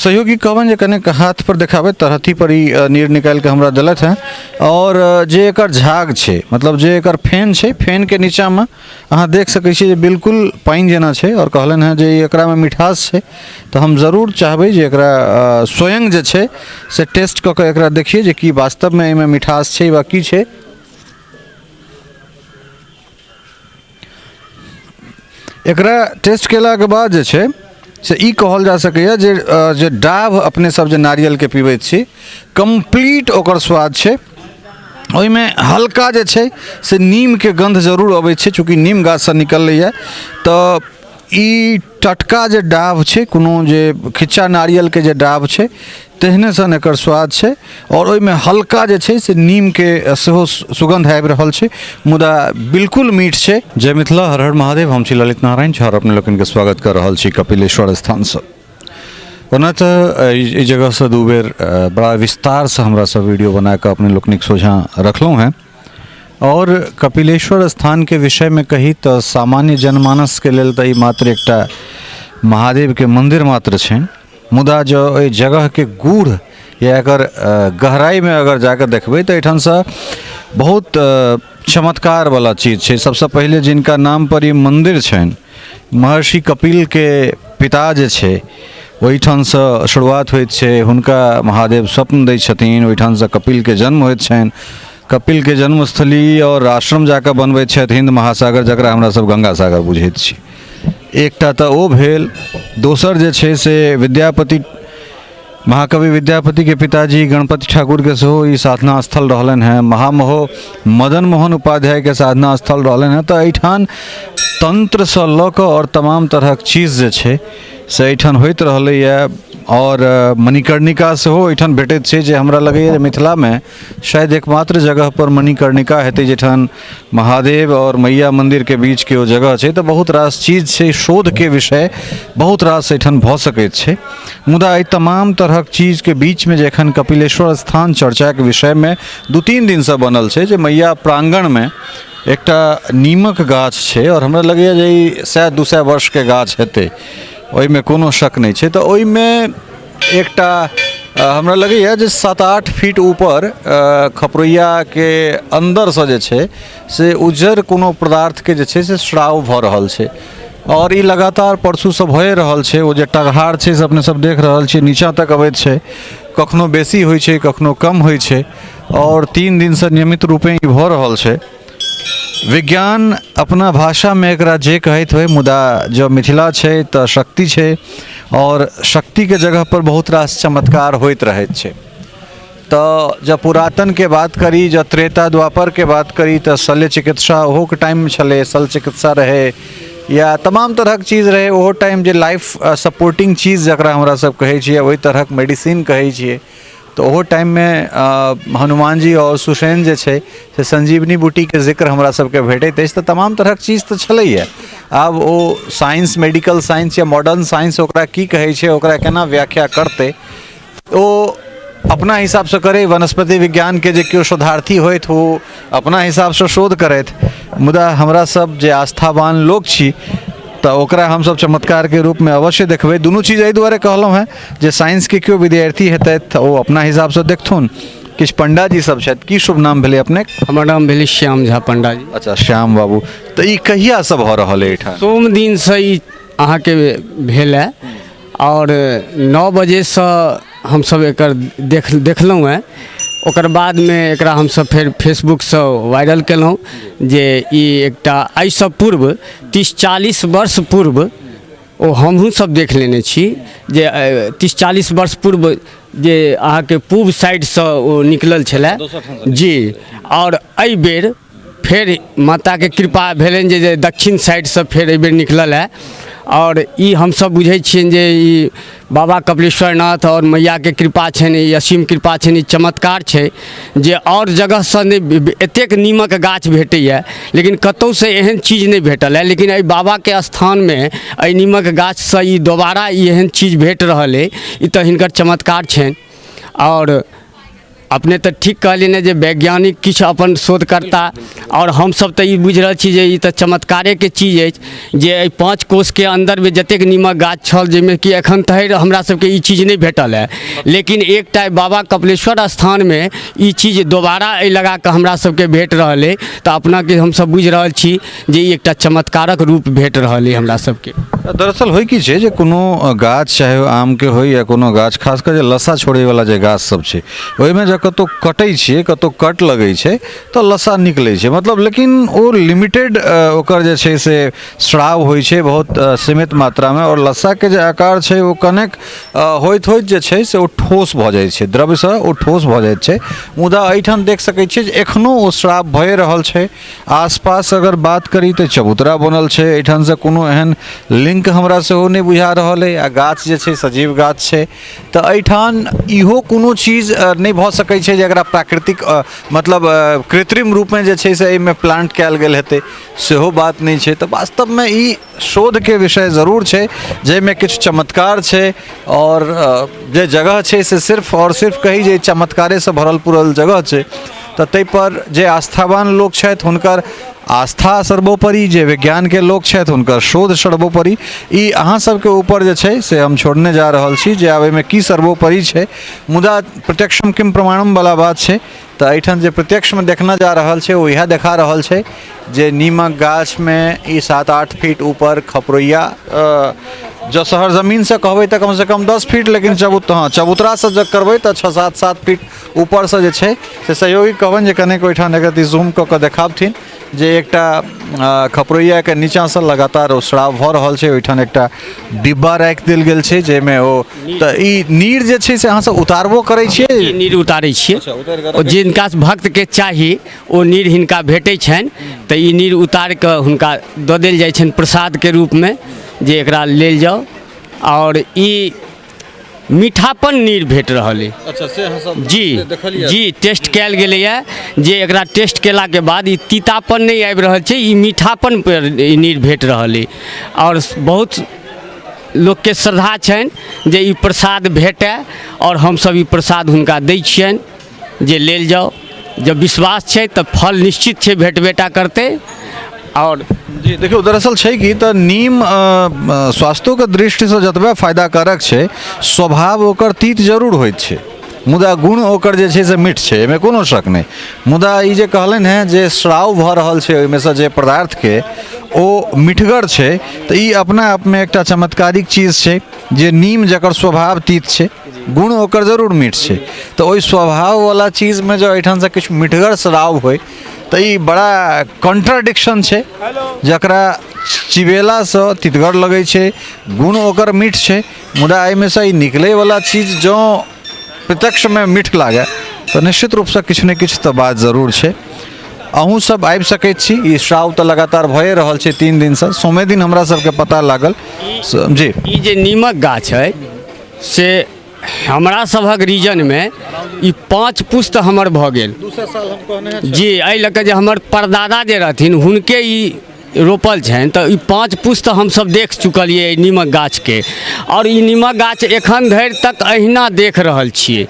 सहयोगी कहबनि जे कनेक हाथ पर देखाबै तरहथी पर ई नीर निकालि कऽ हमरा देलथि हेँ आओर जे एकर झाग छै मतलब जे एकर फेन छै फेनके नीचाँमे अहाँ देख सकै छियै जे बिल्कुल पानि जेना छै आओर कहलनि हेँ जे एकरामे मिठास छै तऽ हम जरूर चाहबै जे एकरा स्वयं जे छै से टेस्ट कऽ कऽ एकरा देखियै जे की वास्तवमे एहिमे मिठास छै वा की छै एकरा टेस्ट केलाके बाद जे छै से ई कहल जा सकैए जे जे डाभ अपने सब जे नारियलके पीबैत छी कम्प्लीट ओकर स्वाद छै ओहिमे हल्का जे छै से नीमके गन्ध जरूर अबै छै चूँकि नीम गाछसँ निकललैए तऽ ई टटका जे डाभ छै कोनो जे खिच्चा नारियलके जे डाभ छै तेहने सन एकर स्वाद छै आओर ओहिमे हल्का जे छै से नीमके सेहो सुगन्ध आबि रहल छै मुदा बिल्कुल मीठ छै। जय मिथिला, हर हर महादेव। हम छी ललित नारायण झा और अपने लोकनिके स्वागत कऽ रहल छी कपिलेश्वर स्थानसँ। ओना तऽ एहि जगहसँ दू बेर बड़ा विस्तारसँ हमरा सब वीडियो बना कऽ अपने लोकनिक सोझाँ रखलहुँ हेँ आओर कपिलेश्वर स्थानके विषयमे कही तऽ सामान्य जनमानसके लेल तऽ ई मात्र एकटा महादेवके मन्दिर मात्र छनि, मुदा जँ एहि जगहके गूढ़ या एकर गहराइमे अगर जाकऽ देखबै तऽ एहिठामसँ बहुत चमत्कारवला चीज छै। सबसँ पहिले जिनका नामपर ई मन्दिर छनि, महर्षि कपिलके पिता जे छै, ओहिठामसँ शुरुआत होइत छै। हुनका महादेव स्वप्न दै छथिन, ओहिठामसँ कपिलके जन्म होइत छनि। कपिलके जन्मस्थली आओर आश्रम जाकऽ बनबै छथि हिन्द महासागर, जकरा हमरा सब गंगा सागर बुझैत छी। एकटा तऽ ओ भेल। दोसर जे छै से विद्यापति, महाकवि विद्यापतिके पिताजी गणपति ठाकुरके सेहो ई साधना स्थल रहलनि हेँ। महामहो मदन मोहन उपाध्यायके साधना स्थल रहलनि हेँ। तऽ एहिठाम तन्त्रसँ लऽ कऽ आओर तमाम तरहक चीज जे छै से एहिठाम होइत रहलैए। आओर मणिकर्णिका सेहो एहिठाम भेटैत छै, जे हमरा लगैए जे मिथिलामे शायद एकमात्र जगहपर मणिकर्णिका हेतै जाहिठाम महादेव आओर मैया मन्दिरके बीचके ओ जगह छै। तऽ बहुत रास चीज छै, शोधके विषय बहुत रास एहिठाम भऽ सकैत छै। मुदा एहि तमाम तरहक चीजके बीचमे जे एखन कपिलेश्वर स्थान चर्चाके विषयमे 2-3 दिनसँ बनल छै, जे मैया प्राङ्गणमे एकटा नीमक गाछ छै आओर हमरा लगैए जे ई 100-200 वर्षके गाछ हेतै, ओहिमे कोनो शक नहि छै। तऽ ओहिमे एकटा हमरा लगैए जे 7-8 फीट ऊपर खपरैयाके अन्दरसँ जे छै से उज्जर कोनो पदार्थके जे छै से स्राव भऽ रहल छै आओर ई लगातार परसूसँ भए रहल छै। ओ जे टघार छै से अपने सब देख रहल छियै, नीचाँ तक अबैत छै, कखनो बेसी होइ छै, कखनो कम होइ छै आओर 3 दिनसँ नियमित रूपे ई भऽ रहल छै। विज्ञान अपना भाषामे एकरा जे कहैत होइ, मुदा जँ मिथिला छै तऽ शक्ति छै आओर शक्तिके जगहपर बहुत रास चमत्कार होइत रहैत छै। तऽ जँ पुरातनके बात करी, जँ त्रेता द्वापरके बात करी तऽ शल्य चिकित्सा ओहोके टाइममे छलै, शल्य चिकित्सा रहै या तमाम तरहक चीज रहै ओहो टाइम, जे लाइफ सपोर्टिंग चीज जकरा हमरा सब कहै छियै, ओहि तरहक मेडिसिन कहै छियै। तऽ ओहो टाइममे हनुमान जी आओर सुषेण जे छै से संजीवनी बूटीके जिक्र हमरा सबके भेटैत अछि। तऽ तमाम तरहक चीज तऽ छलैए। आब ओ साइंस, मेडिकल साइंस या मॉडर्न साइंस ओकरा की कहै छै, ओकरा केना व्याख्या करतै, ओ अपना हिसाबसँ करै। वनस्पति विज्ञानके जे केओ शोधार्थी होथि ओ अपना हिसाबसँ शोध करथि, मुदा हमरा सब जे आस्थावान लोक छी तऽ ओकरा हमसब चमत्कारके रूपमे अवश्य देखबै। दुनू चीज एहि दुआरे कहलहुँ हेँ जे साइंसके केओ विद्यार्थी हेतथि तऽ ओ अपना हिसाबसँ देखथुन। किछु पंडाजी सब छथि। की शुभ नाम भेलै अपने? हमर नाम भेलै श्याम झा पंडाजी। अच्छा श्याम बाबू, तऽ ई कहियासँ भऽ रहल अइ एहिठाम? सोम दिनसँ ई अहाँके भेल है आओर 9 बजेसँ हमसब एकर देखलहुँ हेँ। ओकर बादमे एकरा हमसब फेर फेसबुकसँ वायरल केलहुँ जे ई एकटा एहिसँ पूर्व 30-40 वर्ष पूर्व ओ हमहूँ सब देख लेने छी जे 30-40 वर्ष पूर्व जे अहाँके पूब साइडसँ ओ निकलल छलै जी। आओर एहिबेर फेर माताके कृपा भेलनि जे दक्षिण साइडसँ फेर एहिबेर निकलल हँ। आओर ई हमसब बुझै छियनि जे ई बाबा कपिलेश्वरनाथ आओर मैयाके कृपा छनि, ई असीम कृपा छनि, ई चमत्कार छै जे आओर जगहसँ नहि एतेक नीमक गाछ भेटैए, लेकिन कतहुसँ एहन चीज नहि भेटल हँ। लेकिन एहि बाबाके स्थानमे एहि नीमक गाछसँ ई दोबारा ई एहन चीज भेट रहल अइ, ई तऽ हिनकर चमत्कार छनि। आओर अपने तऽ ठीक कहलियै ने जे वैज्ञानिक किछु अपन शोध करता आओर हमसभ तऽ ई बुझि रहल छी जे ई तऽ चमत्कारेके चीज अछि जे एहि 5 कोसके अन्दरमे जतेक नीमक गाछ छल जाहिमे कि एखन धरि हमरा सबके ई चीज नहि भेटल हँ, लेकिन एकटा बाबा कपिलेश्वर स्थानमे ई चीज दोबारा एहि लगाकऽ हमरा सबके भेट रहल अइ, तऽ अपनाके हमसभ बुझि रहल छी जे ई एकटा चमत्कारक रूप भेट रहल अइ हमरा सबके। दरअसल होइ की छै जे कोनो गाछ चाहे ओ आमके होइ या कोनो गाछ, खास कऽ जे लस्सा छोड़ैवला जे गाछ सब छै ओहिमे जँ कतहु कटै छियै, कतहु कट लगै छै तऽ लस्सा निकलै छै, मतलब लेकिन ओ लिमिटेड ओकर जे छै से स्राव होइ छै बहुत सीमित मात्रामे, आओर लस्साके जे आकार छै ओ कनेक होइत होइत जे छै से ओ ठोस भऽ जाइ छै, द्रव्यसँ ओ ठोस भऽ जाइत छै। मुदा एहिठाम देख सकै छियै जे एखनो ओ स्राव भए रहल छै। आसपास अगर बात करी तऽ चबूतरा बनल छै, एहिठामसँ कोनो एहन लिंक हमरा सेहो नहि बुझा रहल अइ, आ गाछ जे छै सजीव गाछ छै, तऽ एहिठाम इहो कोनो चीज नहि भऽ सकै छै जे एकरा प्राकृतिक मतलब कृत्रिम रूपमे जे छै से एहिमे प्लांट कयल गेल हेतै, सेहो बात नहि छै। तऽ वास्तवमे ई शोधके विषय जरूर छै जाहिमे किछु चमत्कार छै, आओर जे जगह छै से सिर्फ आओर सिर्फ कही जे चमत्कारेसँ भरल पुरल जगह छै। तऽ ताहिपर जे आस्थावान लोक छथि हुनकर आस्था सर्वोपरि, जे विज्ञानके लोक छथि हुनकर शोध सर्वोपरि। ई अहाँ सबके ऊपर जे छै से हम छोड़ने जा रहल छी जे आब एहिमे की सर्वोपरि छै, मुदा प्रत्यक्षम किम प्रमाणम वाला बात छै। तऽ एहिठाम जे प्रत्यक्षमे देखना जा रहल छै ओ इएह देखा रहल छै जे नीमक गाछमे ई 7-8 फीट ऊपर खपरोइया, जँ शहर जमीनसँ कहबै तऽ कमसँ कम 10 फीट, लेकिन हँ चबूतरासँ जँ करबै तऽ 6-7 फीट ऊपरसँ जे छै से सहयोगी कहबनि जे कनेक ओहिठाम एक रत्ती जूम कऽ कऽ देखाबथिन जे एकटा खपरोइयाके नीचाँसँ लगातार ओ स्राव भऽ रहल छै। ओहिठाम एकटा डिब्बा राखि देल गेल छै जाहिमे ओ तऽ ई नीर जे छै से अहाँ सब उतारबो करै छियै? ई नीर उतारै छियै। ओ जिनका भक्तके चाही ओ नीर हिनका भेटै छनि, तऽ ई नीर उतारि कऽ हुनका दऽ देल जाइ छनि प्रसादके रूपमे जे एकरा लेल जाउ। आओर ई मीठापन नीर भेट रहल अइ। अच्छा, से अहाँ सब जी देखलियै? जी, टेस्ट कयल गेलैए जे एकरा टेस्ट केलाके बाद ई तीतापन नहि आबि रहल छै, ई मीठापन पर ई नीर भेट रहल अइ। आओर बहुत लोकके श्रद्धा छनि जे ई प्रसाद भेटय आओर हमसब ई प्रसाद हुनका दै छियनि जे लेल जाउ। जब विश्वास छै तऽ फल निश्चित छै भेटबे टा करतै। आओर जी देखियौ, दरअसल छै कि तऽ नीम स्वास्थ्योके दृष्टिसँ जतबे फायदाकारक छै, स्वभाव ओकर तीत जरूर होइत छै, मुदा गुण ओकर जे छै से मीठ छै, एहिमे कोनो शक नहि। मुदा ई जे कहलनि हेँ जे स्राव भऽ रहल छै ओहिमेसँ जे पदार्थके ओ मिठगर छै, तऽ ई अपना आपमे एकटा चमत्कारिक चीज छै जे नीम जकर स्वभाव तीत छै, गुण ओकर जरूर मीठ छै, तऽ ओहि स्वभाववला चीजमे जँ एहिठामसँ किछु मिठगर स्राव होइ तऽ ई बड़ा कॉन्ट्राडिक्शन छै, जकरा चिबेलासँ तितगर लगै छै, गुण ओकर मीठ छै, मुदा एहिमेसँ ई निकलैवला चीज जँ प्रत्यक्षमे मीठ लागै तऽ निश्चित रूपसँ किछु ने किछु तऽ बात जरूर छै। अहूँ सब आबि सकै छी, ई श्राव तऽ लगातार भए रहल छै 3 दिनसँ, सोमे दिन हमरा सबके पता लागल। जी ई जे नीमक गाछ अइ से हमरा सभक रीजनमे ई 5 पुस्त हमर भऽ गेल। 200 साल हम कहने हैं जी, एहि लऽ कऽ जे हमर परदादा जे रहथिन हुनके ई रोपल छनि, तऽ ई 5 पुस्त हमसब देख चुकलियै एहि नीमक गाछके, आओर ई नीमक गाछ एखन धरि तक अहिना देख रहल छियै।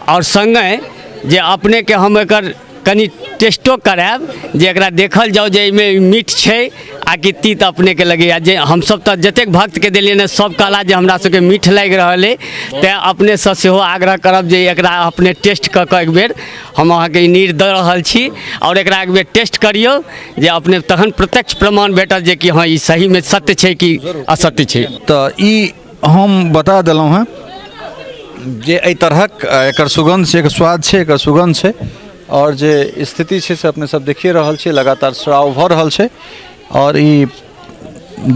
आओर सङ्गहि जे अपनेके हम एकर कनि टेस्टो करायब जे एकरा देखल जाउ जे एहिमे मीठ छै आ कि तीत अपनेके लगैए। जे हमसब तऽ जतेक भक्तके देलियै ने सब कहला जे हमरा सबके मीठ लागि रहल अइ, तेँ अपनेसँ सेहो आग्रह करब जे एकरा अपने टेस्ट कऽ कऽ एकबेर हम अहाँके ई नीर दऽ रहल छी आओर एकरा एकबेर टेस्ट करियौ जे अपने तहन प्रत्यक्ष प्रमाण भेटत जे कि हँ ई सहीमे सत्य छै कि असत्य छै। तऽ ई हम बता देलहुँ हेँ जे एहि तरहक एकर सुगन्ध छै, एकर स्वाद छै, एकर सुगन्ध छै, आओर जे स्थिति छै से अपने सब देखिए रहल छियै, लगातार स्राव भऽ रहल छै। आओर ई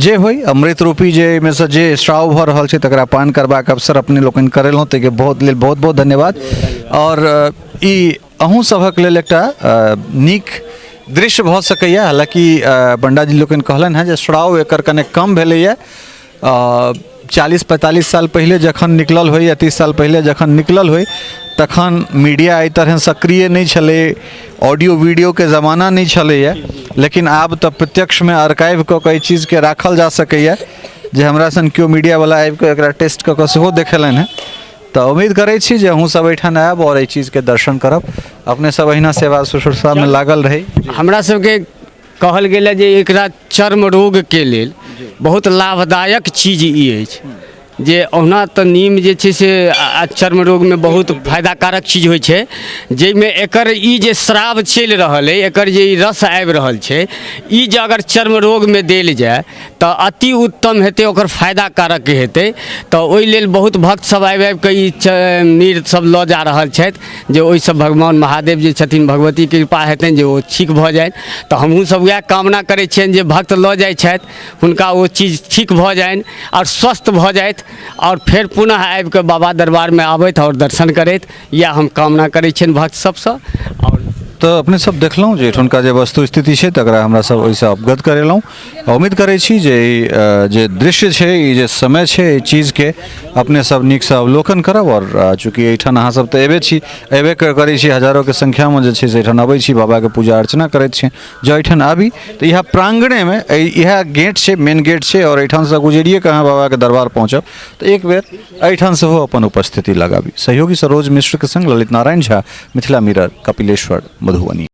जे होइ अमृत रूपी जे एहिमेसँ जे स्राव भऽ रहल छै तकरा पान करबाक अवसर अपने लोकनि करेलहुँ, ताहिके बहुत लेल बहुत बहुत धन्यवाद। आओर ई अहूँ सभक लेल एकटा नीक दृश्य भऽ सकैए। हालाँकि पंडाजी लोकनि कहलनि हेँ जे स्राव एकर कने कम भेलैए, 40-45 साल पहिले जखन निकलल होइ या 30 साल पहिले जखन निकलल होइ तखन मीडिया एहि तरह सक्रिय नहि छलै, ऑडियो वीडियोके जमाना नहि छलैए, लेकिन आब तऽ प्रत्यक्षमे आर्काइव कऽ कऽ एहि चीजके राखल जा सकैए जे हमरा सन केओ मीडियावला आबिकऽ एकरा टेस्ट कऽ कऽ सेहो देखेलनि हेँ। तऽ उम्मीद करै छी जे अहूँ सब एहिठाम आयब आओर एहि चीजके दर्शन करब। अपने सब अहिना सेवा शुश्रूषामे लागल रही। हमरा सबके कहल गेल जे एकरा चर्म रोगके लेल बहुत लाभदायक चीज ई अछि, जे ओहुना तऽ नीम जे छै से चर्म रोगमे बहुत फायदाकारक चीज होइ छै, जाहिमे एकर ई जे स्राव चलि रहल अइ, एकर जे ई रस आबि रहल छै, ई जे अगर चर्म रोगमे देल जाय तऽ अति उत्तम हेतै, ओकर फायदाकारक हेतै। तऽ ओहि लेल बहुत भक्त सब आबि आबिकऽ ई नीर सब लऽ जा रहल छथि, जे ओहिसँ भगवान महादेव जे छथिन, भगवतीके कृपा हेतनि जे ओ ठीक भऽ जानि। तऽ हमहूँ सब वएह कामना करै छियनि जे भक्त लऽ जाइ छथि हुनका ओ चीज ठीक भऽ जानि आओर स्वस्थ भऽ जाथि आओर फेर पुनः आबिकऽ बाबा दरबारमे आबथि आओर दर्शन करथि। इएह हम कामना करै छियनि भक्त सबसँ। आओर तऽ अपने सब देखलहुँ जे एहिठुनका जे वस्तु स्थिति छै तकरा हमरा सब ओहिसँ अवगत करेलहुँ। उम्मीद करै छी जे ई जे दृश्य छै, ई जे समय छै, एहि चीजके अपने सब नीकसँ अवलोकन करब। आओर चूँकि एहिठाम अहाँ सब तऽ अयबे छी, अयबे करै छी, हजारोके संख्यामे जे छै से एहिठाम अबै छी, बाबाके पूजा अर्चना करैत छी। जँ एहिठाम आबी तऽ इएह प्राङ्गणेमे इएह गेट छै, मेन गेट छै, आओर एहिठामसँ गुजरिए कऽ अहाँ बाबाके दरबार पहुँचब। तऽ एक बेर एहिठाम सेहो अपन उपस्थिति लगाबी। सहयोगी सरोज मिश्रके सङ्ग ललित नारायण झा, मिथिला मिरर, कपिलेश्वर, मधुबनी।